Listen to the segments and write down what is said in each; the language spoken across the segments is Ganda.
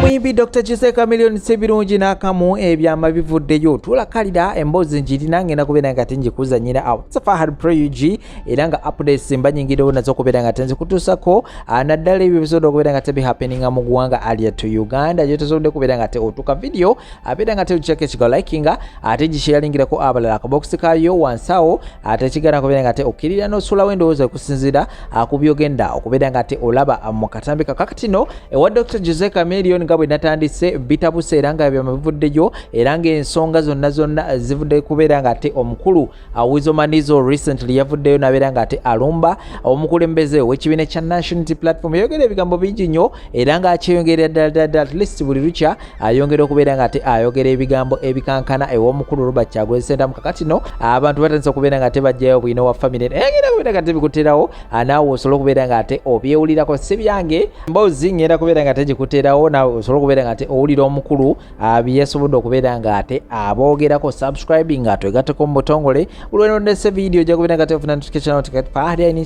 Omuyimbi Dr Jose Chameleone Ssebirungi n'akamu ebyama bivuddeyo tulakalira emboozi ngirina ngenda kubeera nga tingikuzanyira awo Fahad Pro UG era nga updates mba nyingirewo nazo okubeera nga tenzikutuusako naddala ebyo bisobola okubeera nga tebihappeninga mu ggwanga alya to Uganda gyotosobodde kubeera nga te otuuka video abeera nga teokyeko ekiga likinga ate gisharingirako abalala akabokisi kayo wansi awo ate kigana kubeera nga te okkirira n'osuulawo endowooza okusinziira ku byogenda okubeera nga te olaba mu katambi kakati no ewa Dr Jose Chameleone nga bwe natandise bitabuse era nga byama bivuddeyo era ng'ensonga zonna zonna zivudde kubeera nga ate omukulu Weasel Manizo recently yavuddeyo n'abeera nga ate alumba omukulembeze w'ekibiina kya National Unity Platform. Yayogera ebigambo bingi nnyo era ng'akyeyongerera ddala ddala ddala, at least buli lukya ayongera okubeera nga ate ayogera ebigambo ebikankana ew'omukulu Robert Kyagulanyi Ssentamu. Kakati no abantu batandise okubeera nga ate bajjayo bwino wa family egenda kubeera nga ate bikuterawo, naawe osobola okubeera nga ate obyewulirako. Si byange mboozi ngenda kubeera nga ate gikuterawo, naawe osobola okubeera nga ate owulira omukulu byeyasobodde okubeera nga ate aboogerako. Subscribing nga twegatteko mu butongole ulwenondese video ojja kubeera nga ate ofuna notification notification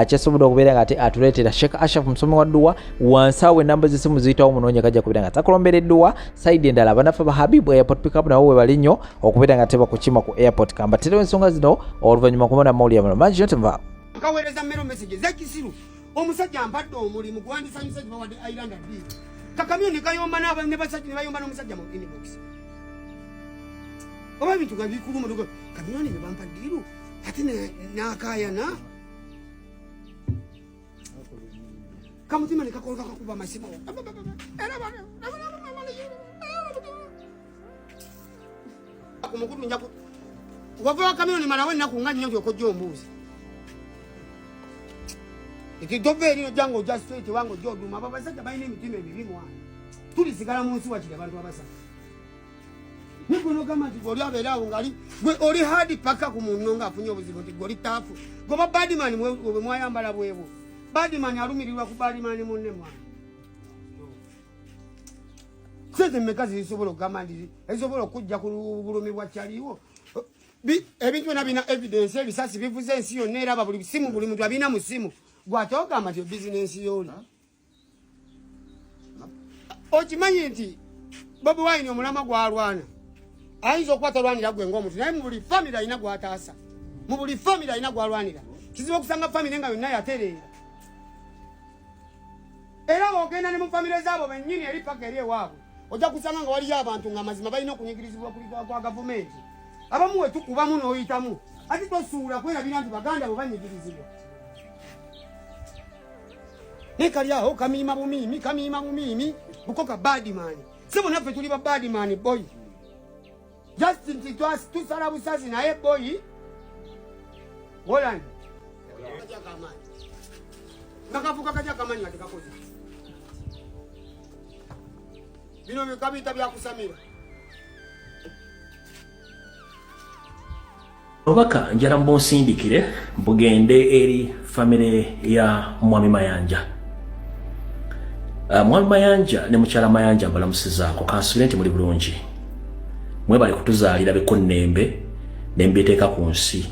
kyasobodde okubeera nga ate atuleetera Sheikh Ashraf musomi wa dduwa. Wansi awo enamba z'essimu ziyitawo munoonya kajja kubeera nga takulombera edduwa. Side endala abanaffe ba Habibu Airport Pickup nabo webali nnyo okubeera nga tebakukima ku airport. Kambaterewo ensonga zino oluvannyuma kumona mawulire amalala mangi nyo nkaweereza mero message ezekisiru. Omusajja ampadde omulimu gwandisanyusa gyebawadde Islander deal kakamyo ne kayomba ne basajja ne bayomba n'omusajja mu inbox oba ebintu nga bikuluma kamyoni ne bampa ddiiru ate n'akaayana kamutima ne kakoloka kakuba amasimu ku mukutu nja wava wa kamyoni malawo ennaku nga nnyo nti okojja ombuuzi nti tova eri ojja nga ojja straight wange ojja oduma. Abo abasajja balina emitima emibi mwana, tulisigala mu nsi wakiri abantu abasatu nigwe nogamba nti gwe oli abeera awo ngaali gwe oli hard paka ku munno ng'afunye obuzibu nti gwe oli tough goba badman bwe mwayambala bwebwo badman alumirirwa ku badman munne mwana. Sente mmeka zisobola okugamba nti ezisobola okujja ku bulumi bwa kyaliwo? Ebintu byonna birina evidence, ebisasi bivuze ensi yonna eraba buli simu, buli muntu abirina mu simu. Gwate ogamba nti bizinensi yooli okimanyi nti Bobi Wine omulama gwalwana ayinza okuba talwanira gwe ng'omuntu, naye mu buli famire alina gwataasa, mu buli famire alina gwalwanira. Kizibu okusanga famire nga yonna yatereera, era bw'ogenda ne mu famire zaabo bennyini eri paka eri ewaabwe ojja kusanga nga waliyo abantu nga mazima balina okunyigirizibwa kwa gavumenti. Abamu wetukubamu n'oyitamu ati tosuula kwerabira nti baganda bo banyigirizibwa, naye kali awo kamiima bumiimi, kamiima bumiimi buko ka badman. Si bonaffe tuli ba badman boy, just nti tusala busazi naye boy Holland nga kavuga kajja kamanyi nga tekakoze bino kabiyita byakusamira. Obubaka njala mubunsindikire bugende eri famire ya Mwami Mayanja. Mwami Mayanja ne mukyala Mayanja mbalamusizaako, kansubire nti muli bulungi. Mwebale kutuzaalira bikunnembe ne mbiteeka ku nsi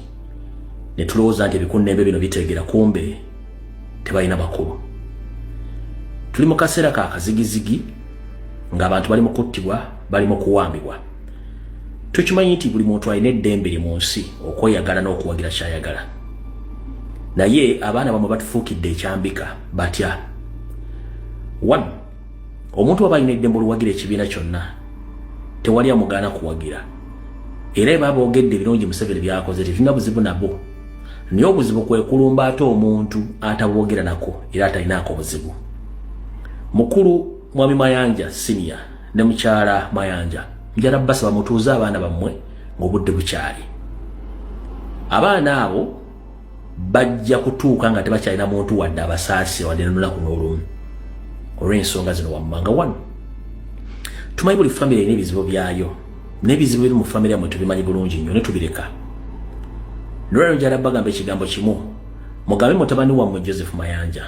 ne tulowooza nti ebikunnembe bino biteegera, kumbe tebalina makulu. Tuli mu kaseera ka kazigizigi ng'abantu bali mu kuttibwa, bali mu kuwambibwa. Tukimanyi nti buli muntu alina eddembe lye mu nsi okweyagala n'okuwagira kyayagala, naye abaana bamwe batufuukidde ekyambika batya. One, omuntu aba alina eddembe oluwagira ekibiina kyonna, tewali amugaana kuwagira, era eba boogedde ebirungi Museveni byakoze, tetulina buzibu nabo, naye obuzibu kwe kulumba ate omuntu ataboogera nako era atalinaako buzibu. Mukulu Mwami Mayanja Senior ne mukyala Mayanja, njala basaba mutuuze abaana bammwe ng'obudde bukyali. Abaana abo bajja kutuuka nga tebakyalina muntu wadde abasaasi wadde n'olunaku n'olumu olw'ensonga zino wammanga. Wano tumanyi buli famire erina ebizibu byayo, n'ebizibu biri mu famire yammwe tubimanyi bulungi nnyo ne tubireka. Nolwero njala bagamba ekigambo kimu: mugambe mutabani wammwe Joseph Mayanja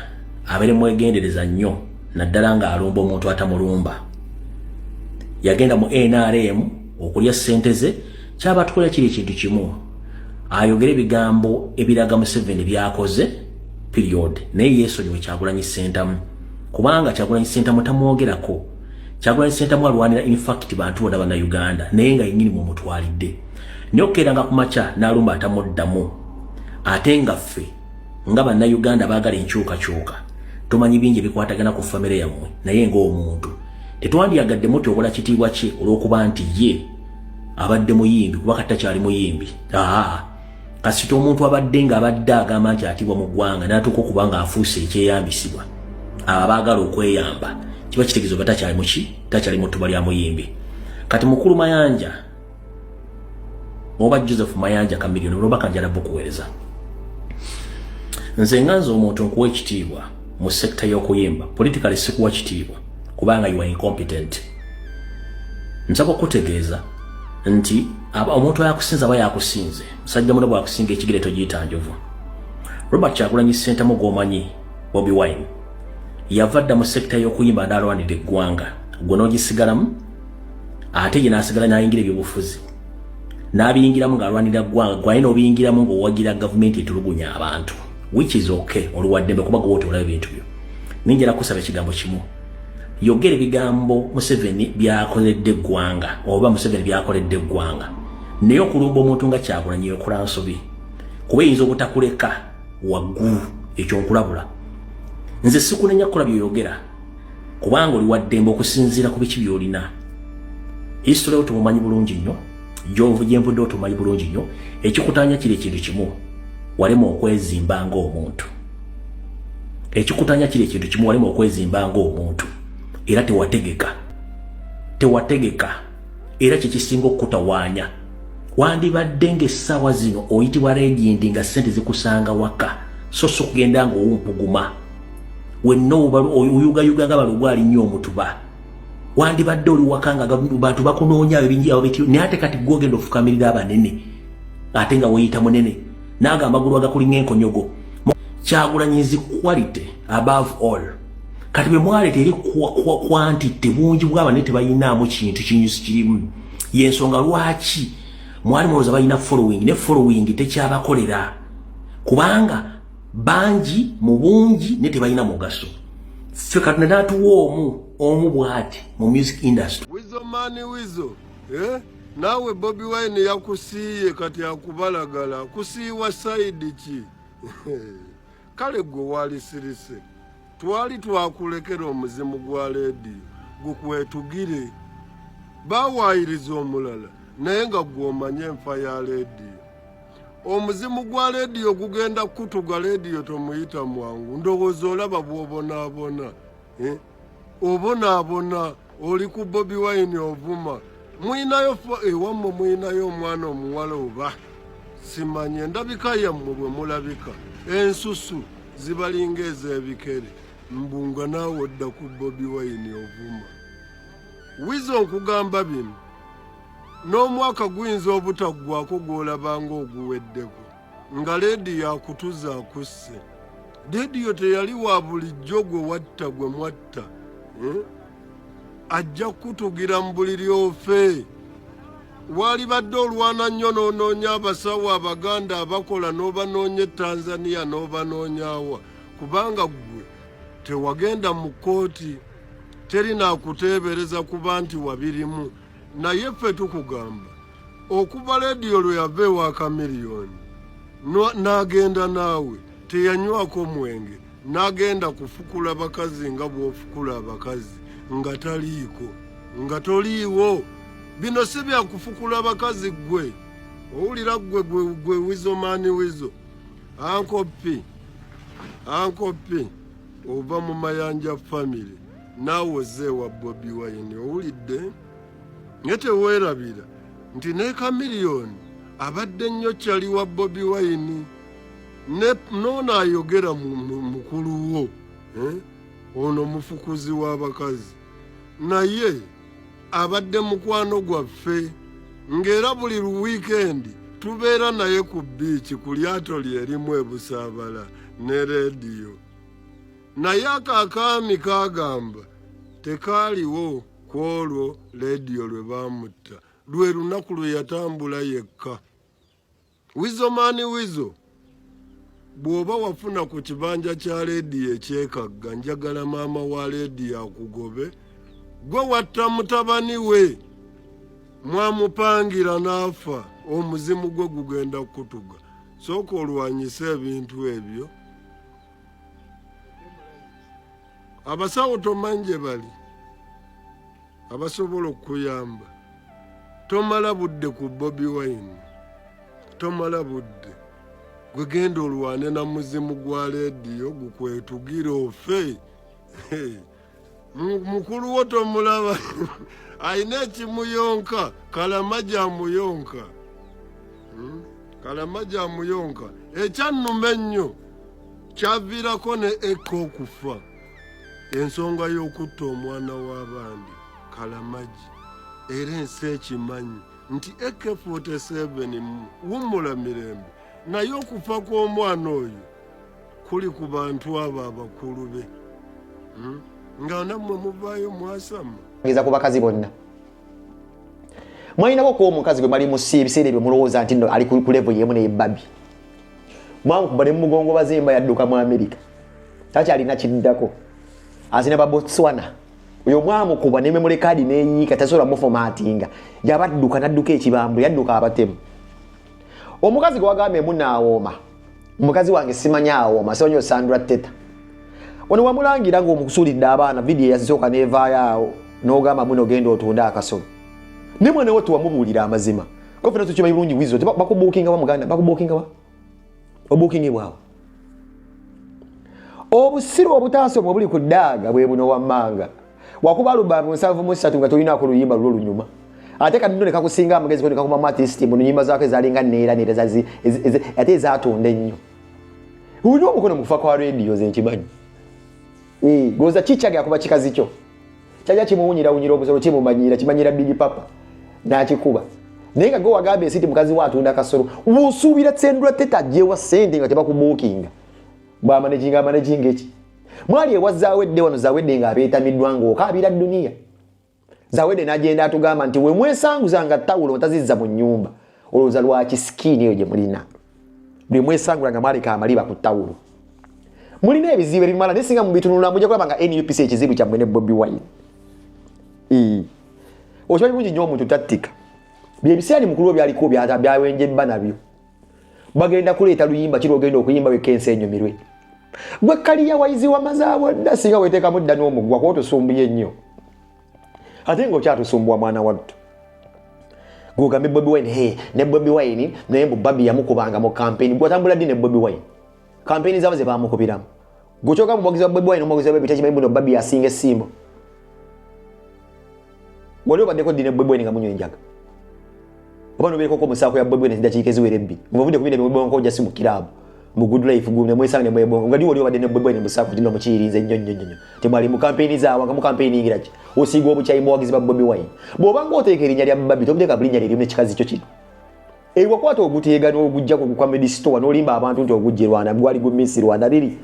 abeere mwegendereza nnyo, naddala ng'alumba omuntu atamulumba. Yagenda mu NRM okulya ssente ze, kyaba tukola kiri ekintu kimu, ayogere ebigambo ebiraga Museveni byakoze, period. Naye yeesonyiwe Kyagulanyi Ssentamu, kubanga Kyagulanyi Ssentamu tamwogerako. Kyagulanyi Ssentamu alwanira in fact bantu bonna Bannayuganda, naye nga yennyini mwomutwalidde. Naye okukeeranga ku makya n'alumba atamuddamu, ate nga ffe nga Bannayuganda baagala enkyukakyuka, tumanyi bingi ebikwatagana ku famire yammwe, naye ng'omuntu tetwandyagadde mutyobola kitiibwa kye olw'okuba nti ye abadde muyimbi, kuba kati takyali muyimbi. Aa, kasita omuntu abadde nga abadde agamba nti atibwa mu ggwanga n'atuuka okuba nga afuuse ekyeyambisibwa abo abaagala okweyamba, kiba kitegeeza oba takyali muki, takyali mu ttuba lya muyimbi. Kati mukulu Mayanja oba Joseph Mayanja Kamiliyoni, olwoba kanjala bukuweereza, nze nga nze omuntu nkuwa ekitiibwa mu sector y'okuyimba. Politically sikuwa kitiibwa kubanga you are incompetent. Nsaba okutegeeza nti omuntu ayakusinze aba yakusinze. Musajja muno bwakusinga ekigere togiyita njovu. Robert Kyagulanyi Ssentamu gw'omanyi, Bobi Wine, yava dda mu sector y'okuyimba n'alwanira eggwanga, gwe n'ogisigalamu, ate ye n'asigala n'ayingira ebyobufuzi n'abiyingiramu ng'alwanira ggwanga, gwaye n'obiyingiramu ng'owagira gavumenti etulugunya abantu, which is okay, oluwaddembe kuba gwe olaba ebintu byo. Ninjala kusaba ekigambo kimu: yogera ebigambo Museveni byakoledde eggwanga oba Museveni byakoledde eggwanga, naye okulumba omuntu nga Kyagulanyi okola nsobi, kuba eyinza obutakuleka waggulu. Ekyo nkulabula. Nze sikunenya kukola byoyogera kubanga oli waddembe okusinziira ku biki byolina. History yo tumumanyi bulungi nnyo, gyenvudde otumanyi bulungi nnyo. Ekikutanya kiri ekintu kimu, walema okwezimba ng'omuntu. Ekikutanya kiri ekintu kimu, walema okwezimba ng'omuntu, era tewategeka, tewategeka, era kyekisinga okukutawaanya. Wandibadde ng'essaawa zino oyitibwa legend, nga ssente zikusanga waka, so so kugenda ng'owumpuguma wenna oyugayuga nga balugwa alinnya omutuba. Wandibadde oli waka nga bantu bakunoonya ebingi, naye ate kati gwogenda ofukamirira abanene, ate nga weeyita munene, naaga amagulu agakulinga enkonyogo. Kyagulanyi quality above all. Kati bwe mwaleeta eri quantity, bungi bw'abanene tebayinaamu kintu kinyusi kirimu. Yensonga lwaki mwali mulowooza balina following, ne following tekyabakolera, kubanga bangi mu bungi ne tebalina mugaso. Ffe Katonda n'atuwa omu omu bw'ati mu music industry. Wizo mani Wizo, eh? Naawe Bobi Wine yakusiiye, kati akubalagala. Kusiiwa side ki? Kale gwe walisirise, twali twakulekera omuzimu gwa leediyo gukwetugire, bawaayiriza omulala, naye nga gwe omanye enfa ya leediyo. Omuzimu gwa leediyo gugenda kukutuga. Leediyo tomuyita mwangu. Ndowooza olaba bw'obonaabona, eh? Obonaabona oli ku Bobi Wine, ovuma. Muyinayo ewammwe, muyinayo omwana omuwala oba simanye endabika yammwe bwe mulabika, ensusu zibalinga ez'ebikere. Mbunga naawe odda ku Bobi Wine ovuma. Wizo, nkugamba bino, n'omwaka guyinza obutaggwako gw'olabanga oguweddeko nga leediyo akutuza akusse. Leediyo teyali wa bulijjo gwe watta, gwe mwatta, eh? Ajja kukutugira mu buliri ofe. Waalibadde olwana nnyo n'onoonya abasawo Abaganda abakola, n'obanoonya e Tanzania, n'obanoonyaawa, kubanga ggwe tewagenda mu kkooti, teri naakuteebereza kuba nti wabirimu. Naye ffe tukugamba, okuva leediyo lwe yava ewa Kamiliyoni n'agenda naawe, teyanywako mwenge, n'agenda kufukula bakazi nga bw'ofukula abakazi nga taliiko, nga toliiwo. Bino si byakufukula bakazi. Ggwe owulira, ggwe gwe Wizo mani Wizo, Uncle P, Uncle P, ova mu Mayanja family, naawe ozze ewa Bobi Wine, owulidde? Naye teweerabira nti ne Kamiliyoni abadde nnyo kyali wa Bobi Wine. Noono ayogera mukulu wo, eh? Ono mufukuzi w'abakazi, naye abadde mukwano gwaffe, ng'era buli wiikendi tubeera naye ku biiki ku lyato lye erimu ebusaabala ne leediyo. Naye ako akaami kagamba tekaaliwo ku olwo leediyo lwe baamutta, lwe lunaku lwe yatambula yekka. Wizo mani Wizo, bw'oba wafuna ku kibanja kya leediyo ekyekagga, njagala maama wa leediyo akugobe. Gwe watta mutabani we, mwamupangira n'afa, omuzimu gwe gugenda kukutuga. Sooka olwanyise ebintu ebyo. Abasawo tomanyi gye bali abasobola okukuyamba. Tomala budde ku Bobi Wine, tomala budde. Gwe genda olwane na muzimu gwa leediyo gukwetugire ofe. Mukulu wo tomulaba alina ekimuyonka, Kalamaja amuyonka, Kalamaja amuyonka. Ekyannuma ennyo kyaviirako ne Eka okufa, ensonga y'okutta omwana w'abandi Kalamaji. Era ensi ekimanyi nti AK47 wummula mirembe, naye okufa kw'omwana oyo kuli ku bantu abo abakulu be, Nga nammwe muvaayo mwasama. Geza ku bakazi bonna. Mwalinako kuba omukazi gwe mwali musi ebiseera ebyo mulowooza nti nno ali ku level y'emu ne Barbie. Mwamukuba ne mumugongo bazimba yadduka mu Amerika. Takyalina kiddako. Azina ba Botswana. Oyo mwamukuba ne memory card n'eyiika tasobola muformatinga. Yabadduka n'adduka ekibambo yadduka abatemu. Omukazi gwe wagamba emu n'awooma. Omukazi wange simanyi awooma, simanyi Sandra Teta. Ono wamulangira ng'omukusuulidde abaana vidiyo eyasooka n'evaayo awo n'ogamba muno genda otunde akasolo. Ne mwana wo tewamubuulira amazima. Ko ffenna tukimanyi bulungi Weasel bakubuukinga wa muganda, bakubuukinga wa? Obuukingibwa awo. Obusiru obutaasoma obuli ku ddaaga bwe buno wammanga. Wakuba alubaamu 73 nga tolinaako luyimba lulwo lunyuma. Ate kati nno ne kakusinga amagezi ko ne kakumamu artist mu nnyimba zaako ezaalinga neera neera ate ezaatunda ennyo. Olina omukono mu kufa kwa rediyo nze nkimanyi. Goza ki kyage akuba kikazi kyo. Kyajja kimuwunyirawunyira obusolo kimumanyiira, kimanyiira Big Papa n'akikuba. Naye nga gwe wagamba ensi nti mukazi we atunda kasolo, bw'osuubira Sandra Teta aggyewa ssente nga tebakubuukinga. Bw'amanaginga amanaginga eki? Mwali ewa Zawedde wano, Zawedde ng'abeetamiddwa ng'okaabira dduniya. Zawedde n'agenda atugamba nti we mwesanguza nga tawulo ntazizza mu nnyumba. Olowooza lwaki sikiini eyo gye mulina? Bwe mwesangula nga mwaleka amaliba ku tawulo. Mulina ebizibu ebimala naye singa mubitunula mujja kulaba nga NUPC ekizibu kyammwe ne Bobi Wine. Okimanyi bulungi nnyo omuntu tattika. Bye biseera ni mukulu we byaliko byawenjebba nabyo. Bagenda kuleeta luyimba ki lw'ogenda okuyimba wekka ensi enyumirwe. Gwe kaliya wayizi wamazaawo dda singa weteekamu dda n'omugwa kuba otusumbuye nnyo. Ate ng'okyatusumbuwa mwana wattu. Gw'ogambe Bobi Wine, hey, ne Bobi Wine naye mbu Barbie yamukubanga mu kampeyini. Gwe otambula ddi ne Bobi Wine? Kampeyini zaabo ze baamukubiramu. Gwe kyogamba omuwagizi wa Bobi Wine omuwagizi wa Bobi takimanyi mbu no Barbie asinga essimbo. Wali obaddeko ddi ne Bobi Wine nga munywa enjaga? Oba nobeereko mu saako ya Bobi Wine eddakiika eziwera ebbiri. Ng'ovudde ku bino ebibonko ojja si mu kiraabu. Mu good life gwe ne mwesanga ne mwebonga. Nga ddi wali obadde ne Bobi Wine mu saako gino mukiyirinze nnyo nnyo nnyo. Temwali mu kampeyini zaawa nga mu kampeyini ki? Osiiga obukyayi muwagizi ba Bobi Wine. Bw'oba ng'oteeka erinnya lya Barbie tomuteeka ku linnya lye limu n'ekikazi kyo kino. Wakwata oguteega n'ogujja ku comedy store n'olimba abantu nti ogujja e Rwanda, gwali gu Miss Rwanda biri.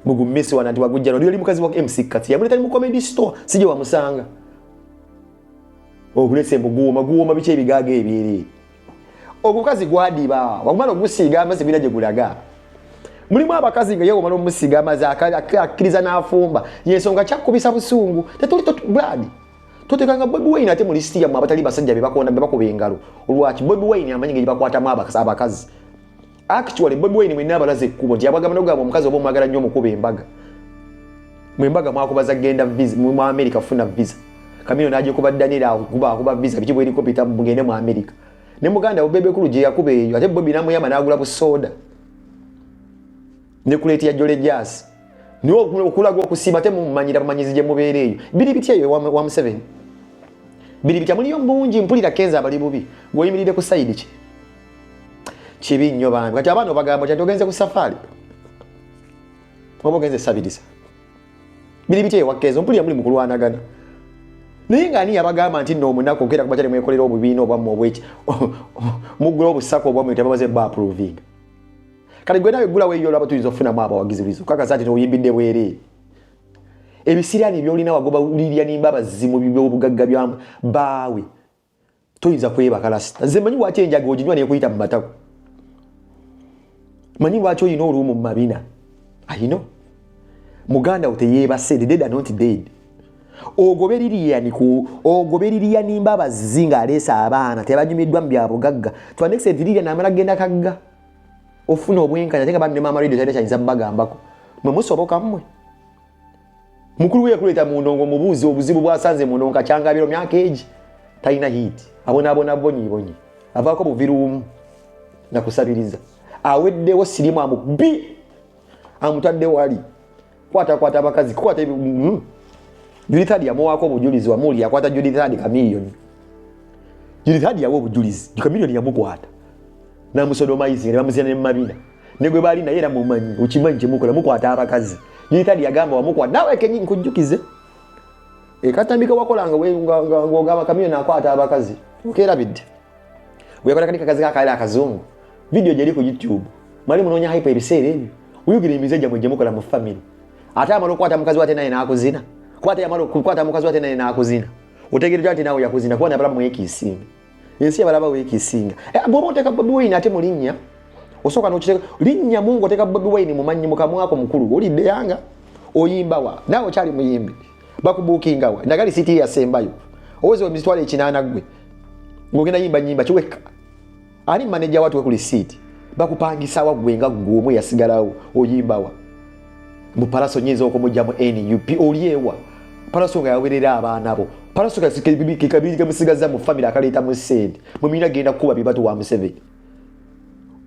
Mu gu Miss Rwanda nti wagujja Rwanda. Yali mukazi wa MC Kati yamuleeta mu comedy store, si gye wamusanga. Ogulese mbu guwooma, guwooma biki ebigaaga ebyereere. Ogukazi gwadiba, wagumala ogusiiga amazzi gulina gye gulaga. Mulimu abakazi nga ye omala omusiiga amazzi akkiriza n'afumba. Y'ensonga kyakubisa busungu. Tetuli Brad. Totekanga Bobi Wine ate mu lisiti yammwe abatali basajja be bakonda be bakuba engalo. Olwaki Bobi Wine amanyi ngeri bakwatamu abakazi. Actually Bobi Wine mwenna abalaze ekkubo nti abagamba n'okugamba omukazi oba omwagala nnyo omukuba embaga. Mu embaga mwakubaza genda visa mu America kufuna visa. Kamino n'agikuba Daniel akuba visa biki bw'erikopita mugende mu America. Ne muganda wo Bebe Cool gye yakuba eyo ate Bobi n'amuyamba n'agula busooda. Ne kuleeti ya Jolly Jazz. Niwe okulaga okusiima temumumanyira bumanyizi gye mubeera eyo. Biri bitya eyo wa Museveni? Biri bitya muliyo bungi mpulira Kenzo abali bubi. Gw'oyimiridde ku sayidi ki? Kibi nnyo bambi. Kati abaana obagamba otya nti ogenze ku safaari? Oba ogenze sabiriza? Biri bitya ewa Kenzo? Mpulira muli mu kulwanagana. Naye ng'ani yabagamba nti nno omunaku okera ku makya ne mwekolera obubiina obwammwe obweki muggula obusako obwammwe tebamaze ba approvinga. Kati gwe nawe ggulawo eyo olaba tuyinza okufunamu abawagizi bizo kakasa nti oyimbidde bwereere. Ebisiraani by'olina wagoba lirya n'embabazi mu by'obugagga bya baawe. Toyinza kwebaka lasita. Nze manyi lwaki enjaga oginywa n'ekuyita mu matako. Manyi lwaki olina oluumu mu mabina. I know. Muganda wo teyeebase, the dead are not dead. Ogobe Lilian ku ogobe Lilian Mbabazi ng'aleese abaana tebanyumiddwa mu bya bugagga. To an extent Lilian amala genda kagga ofuna obwenkanya, ate nga bambi ne maama Radio talina kyayinza mubagambako. Mwe musoboka mmwe. Mukulu we yakuleeta mu ndongo, mubuuzi obuzibu bw'asanze mu ndongo. Kakyangabiro myaka egi talina hit, abonaabona bonyiibonyi, avaako buviruumu nakusabiriza, aweddewo sirimu amubi amutadde wali kwatakwata abakazi kukwata. Judith yamuwaako obujulizi, wamuli yakwata Judith Chameleone. Judith yawa obujulizi, Chameleone yamukwata namusodomize ne bamuzina ne mabina ne gwe baali naye, era mumanyi okimanyi kyemukola, mukwata abakazi. Judith yagamba wamukwata nawe kenyi nkujjukize ekatambika wakolanga ng'ogamba Chameleone akwata abakazi, okerabidde bweyakola kali kakazi kakaali akazungu. Video gyeri ku YouTube, mwali munoonya hype ebiseera ebyo. Wuyugira emize gyammwe gye mukola mu family. Ate amala okukwata mukazi wate naye n'akuzina, kuba ate yamala okukwata mukazi wate naye n'akuzina, otegereddwa nti naawe yakuzina, kuba nabala mwekiisinga ensi yabalaba weekiisinga. Bw'oba oteeka Bobi Wine ate mu linnya, osooka n'okiteeka linnya mungu, oteeka Bobi Wine mu mannyi mukamwako. Mukulu olidde yanga oyimbawa? Naawe okyali muyimbi, bakubuukingawa? Nagali siti yasembayo oweza emitwalo 80, ggwe ng'ogenda yimba nyimba kiwekka. Ani maneja watuwe ku lisiiti? Bakupangisawa gwe nga gwe omwe yasigalawo? Oyimbawa mu Palaso? Nyinza okumugja mu NUP oli ewa Palaso nga yawerera abaana bo. Palaso kemusigaza mu family akaleeta mu sente, mwemulina genda kukuba bibatu wa Museveni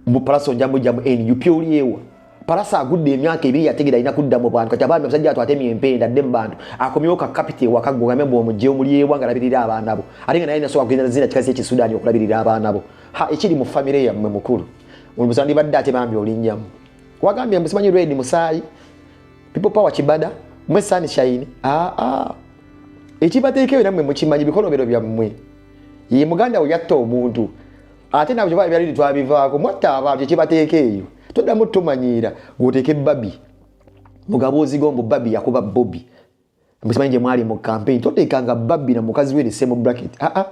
mu Palaso. Nja mujja mu NUP oli ewa Palaso agudde emyaka 2, yategera alina kudda mu bantu. Kati abaana basajja atwatemye empenda adde mu bantu, akomyewo ka kapita ewaka. Gwe bwomugye omuli ewa nga alabirira abaana bo, ate nga naye nasobola kugenda zina kikazi ekisudaani okulabirira abaana bo. Ha, ekiri mu famire yammwe mukulu musandibadde ate bambi olinnyamu. Wagambye mbu simanyi red musaayi, people power kibada mwe sunshine. Aa, ekibateekeyo nammwe mukimanyi, bikolobero byammwe. Ye muganda we yatta omuntu, ate nabyo byali byali twabivaako. Mwatta abantu, ekibateeka eyo toddamu tumanyiira. Gwoteeka Babi mugaboozi go mbu Babi yakuba Bobi, musimanyi gye mwali mu campaign. Toteekanga Babi na mukazi we the same bracket. Aa,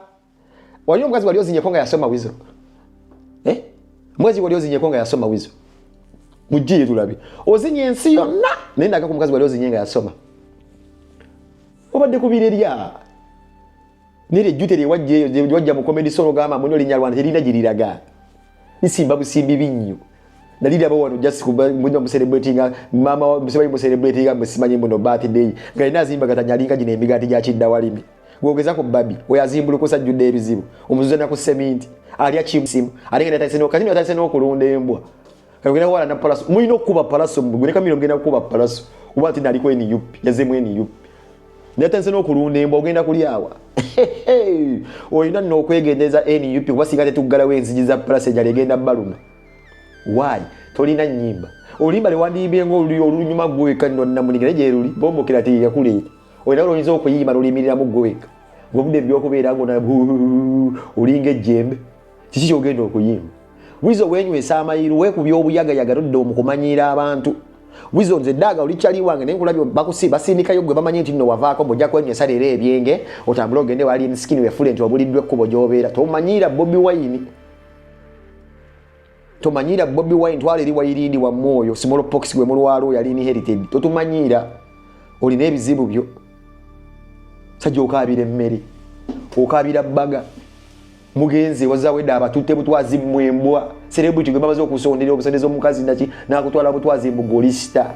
wali omukazi wali ozinyeko nga yasoma wizo, eh? Mwezi wali ozinyeko nga yasoma wizo? Mujjiye tulabe. Ozinye ensi yonna naye naga ku mukazi wali ozinye nga yasoma. Obadde ku birerya nere ejjute lyewajja eyo wajja mu comedy solo, gamba muno linyarwanda terina giriraga, lisimba busimbi binnyo. Naliraba wano just muno mucelebratinga mama, musimanyi mucelebratinga, musimanyi muno birthday nga alina azimba gatanya alinga gino emigaati gya kidda walimi. Gwogeza ku Babi oyo azimbulukusa ajjudde ebizibu, omuzuzana ku seminti, alya kimusimu, ate nga kati yatandise n'okulunda embwa. Kati wala na Palaso mulina okukuba Palaso gwe Kamiro mugenda kukuba Palaso kuba ati naliko NUP, yazemu NUP, yatandise n'okulunda embwa. Ogenda kulyawa, olina nno okwegendeza NUP kuba singa tetuggalawo enzigi za Palaso enjala egenda baluma. Why tolina nyimba? Oluyimba lwewandiyimbye nga olunyuma gwe wekka nno namulinga naye gyeruli bombokera teyakuleeta. Olina lwoyinza okuyimba lulimiriramu gwe wekka ng'obudde ebyokubeera nga olinga ejjembe. Kiki kyogenda okuyimba? Wizo wenywesa amayiru, weekubya obuyagayaga, todde omukumanyiira abantu. Wizo nze ddaaga oli kyali wange naye nkulabye basindikayo gwe bamanyi nti nno wavaako mbwojja kwenywesa leero ebyenge, otambule ogende wali msikini wefule nti obuliddwa ekkubo gy'obeera. Tomanyiira Bobi Wine, tomanyiira Bobi Wine. Twala eri wayirindi wammwe oyo small pox gwe mulwala oyo ali inherited. Totumanyiira, olina ebizibu byo. Sajja okaabira emmere, okaabira bbaga. Mugenzi wazawedde abatutte butwazi mmwembwa celebrity gwe bamaze okusondera obusondeza omukazi naki nakutwala butwazi mbu golisita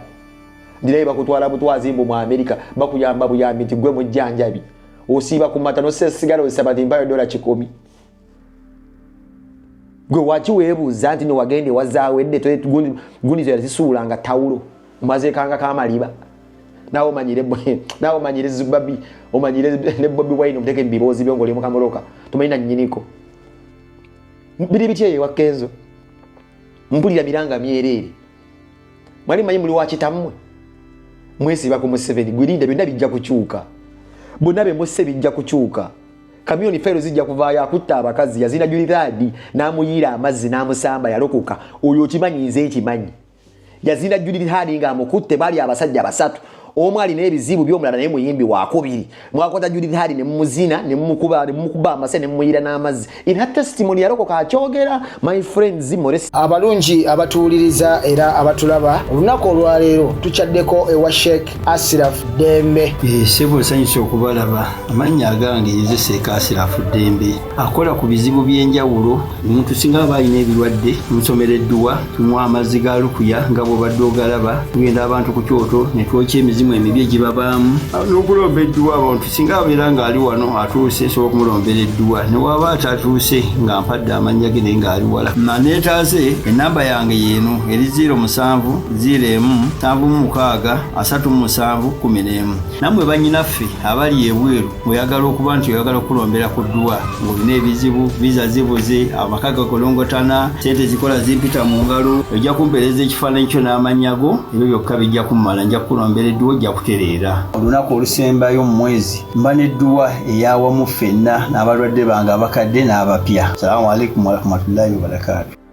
ndiraye bakutwala butwazi mbu mu Amerika bakuyamba buyambi nti gwe mujjanjabi, osiiba ku mata nosesigala osaba nti mpayo $100. Gwe waki weebuuza nti nowagenda ewazawedde gunizo yazisuulanga tawulo omazekanga kamaliba. Nawe omanyire, nawe omanyire Zubabi, omanyire ne Bobi Wine, omuteke mubiboozi byo ngaoli mukamoloka tomanyi na nnyiniko. Biri bitya eyo ewa Kenzo? Mpulira miranga myereere. Mwali manyi muli wakitammwe mwesiba ku Museveni. Gwirinda byonna bijja kukyuka, bonna bemusse bijja kukyuka. Kamyoni fayiro zijja kuvaayo. Akutta abakazi, yazina Julithadi n'amuyiira amazzi n'amusamba yalokoka. Oyo okimanyi, nze nkimanyi. Yazina Julithadi ng'amukutte, baali abasajja basatu. Omu alina ebizibu by'omulala naye muyimbi wakubiri. Mwakwata Judith Heard ne mumuzina ne mumukuba ne mumukuba amase ne mumuyira n'amazzi. In her testimony yalokoka akyogera, my friends Moresi. Abalungi abatuwuliriza era abatulaba, olunaku olwaleero tukyaddeko ewa Sheikh Asiraf Ddembe. Ssebo nsanyuse okubalaba. Amannya agange nze Seeka Asirafu Ddembe, akola ku bizibu by'enjawulo. Omuntu singa aba alina ebirwadde, tumusomera edduwa, tumuwa amazzi ga lukuya nga bw'obadde ogalaba, tugenda abantu ku kyoto ne twokya emizimu emibi egibabaamu n'okulomba edduwa. Abantu singa abeera ng'ali wano atuuse, nsobola okumulombera edduwa, ne waba atatuuse nga mpadde amannya ge naye ng'ali wala naneetaaze. Ennamba yange yeeno eri 07 01 76 37 11. Nammwe bannyinaffe abali ebweru, ng'oyagala okuba nti oyagala okulombera ku dduwa, ng'olina ebizibu, viza zibuze, amaka gakolongotana, sente zikola zimpita mu ngalo, ojja kumpeereza ekifaananyi kyo n'amannya go, ebyo byokka bijja kummala, nja kukulombera edduwa, ojja kutereera. Olunaku olusembayo mu mwezi mba n'edduwa eyawamu ffenna n'abalwadde bange abakadde n'abapya. Salaamu alaikum warahmatullahi wabarakaatu.